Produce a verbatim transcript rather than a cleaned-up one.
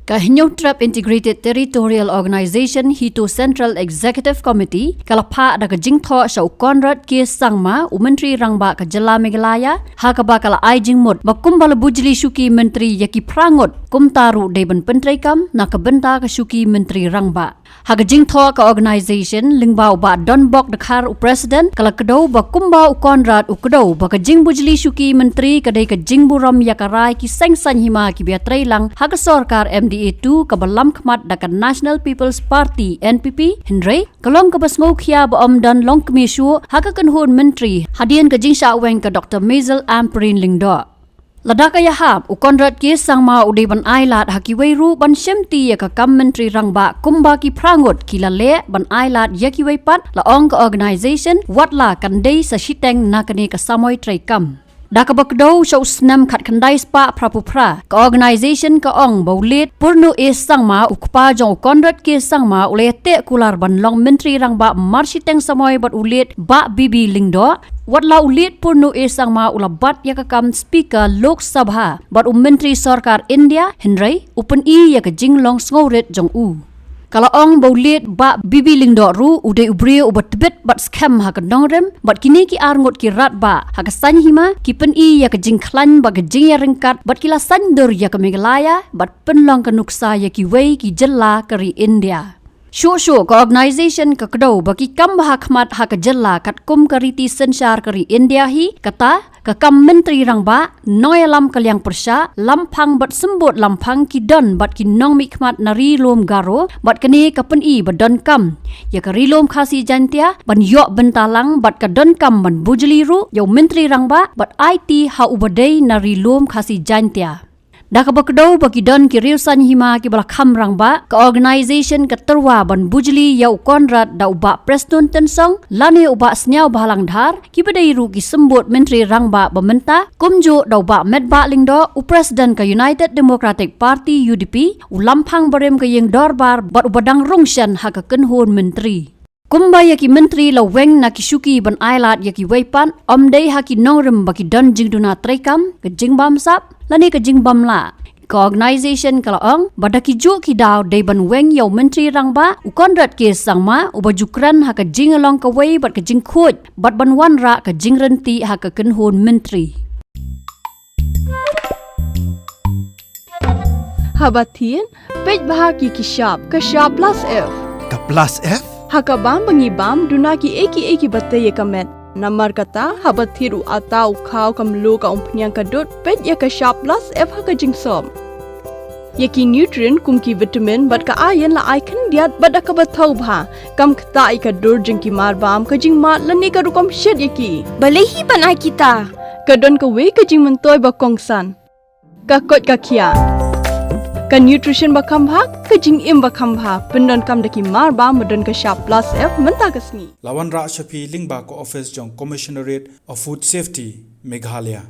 Ka Hynñiewtrep Integrated Territorial Organization HITO Central Executive Committee ka la phah da ka jingthoh sha u Conrad K Sangma, u Myntri Rangbah ka Jylla Meghalaya, ha kaba ka la ai jingmut ba kumba la bujli shuki myntri ïa ki phra ngut, kumta ruh dei ban pyntreikam na ka bynta ka shuki myntri rangbah. Ha ka jingthoh ka organization, lyngba u Bah Donbok Dkhar u president, ka la kdew ba kumba u Conrad u kdew ba ka jingbujli shuki myntri ka dei ka jingburom ïa ka rai ki seng saiñ hima kiba ïatreilang ha ka sorkar M D A two kaba lam khmat da ka National People's Party, N P P, hynrei ka long kaba sngewkhia ba ym don longkmie shuh ha ka kynhun myntri hadien ka jingshah weng ka Doctor Maisel Ampareen Lyngdoh. Lada ka ïahap, u Conrad K Sangma u dei ban ailad ha kiwei ruh ban shimti ïa ka kam Myntri Rangbah kumba ki phra ngut ki la leh ban ailad ïa kiwei pat, la ong ka organization, watla kan dei sa shiteng na kane ka samoi treikam. Da kaba kdew sha u snem khatkhyndai spah phra phew phra, ka organization ka ong ba u Late Purno A Sangma, u kpa jong u Conrad K Sangma, u la ïateh kular ban long Myntri Rangbah mar shiteng samoi bad u Late Bah B B Lyngdoh, watla u Late Purno A Sangma u la bat ïa ka kam Speaker Lok Sabha bad u Myntri Sorkar India, hynrei u pyni ïa ka jinglong sngewrit jong u. Ka la ong ba u Late Bah B B Lyngdoh ruh u dei u briew uba tbit bad skhem ha ka nongrim, bad kine ki ar ngut ki radbah ha ka saiñ hima ki pyni ïa ka jingkhlaiñ bad ka jingïaryngkat bad ki la saiñdur ïa ka Meghalaya bad pynlong ka nuksa ïa kiwei ki jylla ka ri India. Shuh shuh ka organization ka kdew ba ki kam ba ha khmat ha ka jylla katkum ka riti synshar ka ri India hi, kata ka kam Myntri Rangbah, nongïalam ka liang pyrshah, lamphang bad symbud lamphang ki don bad ki nongmihkhmat na Ri Lum Garo, bad kane ka pyni ba donkam ïa ka Ri Lum Khasi Jaintia ban ïoh bynta lang bad ka donkam ban bujli ruh ïa u Myntri Rangbah bad aiti ha uba dei na Ri Lum Khasi Jaintia. Da kaba kdew ba ki don ki riew saiñ hima kiba la kham rangbah, ka organization ka tyrwa ban bujli ïa u Conrad da u Bah Prestone Tynsong lane u Bah Sniawbhalang Dhar, kiba dei ruh ki symbud Myntri Rangbah ba mynta, kumjuh da u Bah Metbah Lyngdoh, u President ka United Democratic Party, U D P, u lamphang barim ka ïing dorbar bad uba dang rung shen ha ka kynhun myntri. Kumba ïa ki myntri la weng na ki shuki ban ailad ïa kiwei pat, ym dei ha ki nongrim ba ki don jingduna treikam, ka jingbamsap lane ka jingbamlah. Ka organization ka la ong ba da kijuh ki daw dei ban weng ïa u Myntri Rangbah u Conrad K Sangma, uba ju kren ha ka jinglong kawei bad ka jingkhuid bad ban wanrah ka jingryntih ha ka kynhun myntri. Haba thied, peit bha ki ki shap, ka shap plus F. Ka plus F? Ha ka bam ba ngi bam, duna ki ei ki ei kiba tei ïa ka met. Namar kata, haba thied u atta, u khaw, ka mluh, ka umphniang, ka dud, peit ïa ka shap plus F ha ka jingsop. Ïa ki nutrient kum ki vitamin bad ka iron la ai khyndiat bad da kaba thaw bha. Kam ktah ïa ka dur jong ki marbam, ka jingmad lane ka rukom shet ïa ki. Balei hi ban ai kita? Ka don kawei ka jingmyntoi ba kongsan. Ka koit ka khiah. Ka nutrition ba kham bha, ka jingim ba kham bha. Pyndonkam da ki marbam ba don ka shap plus F mynta ka sngi. La wanrah sha phi lyngba ka office jong Commissionerate of Food Safety, Meghalaya.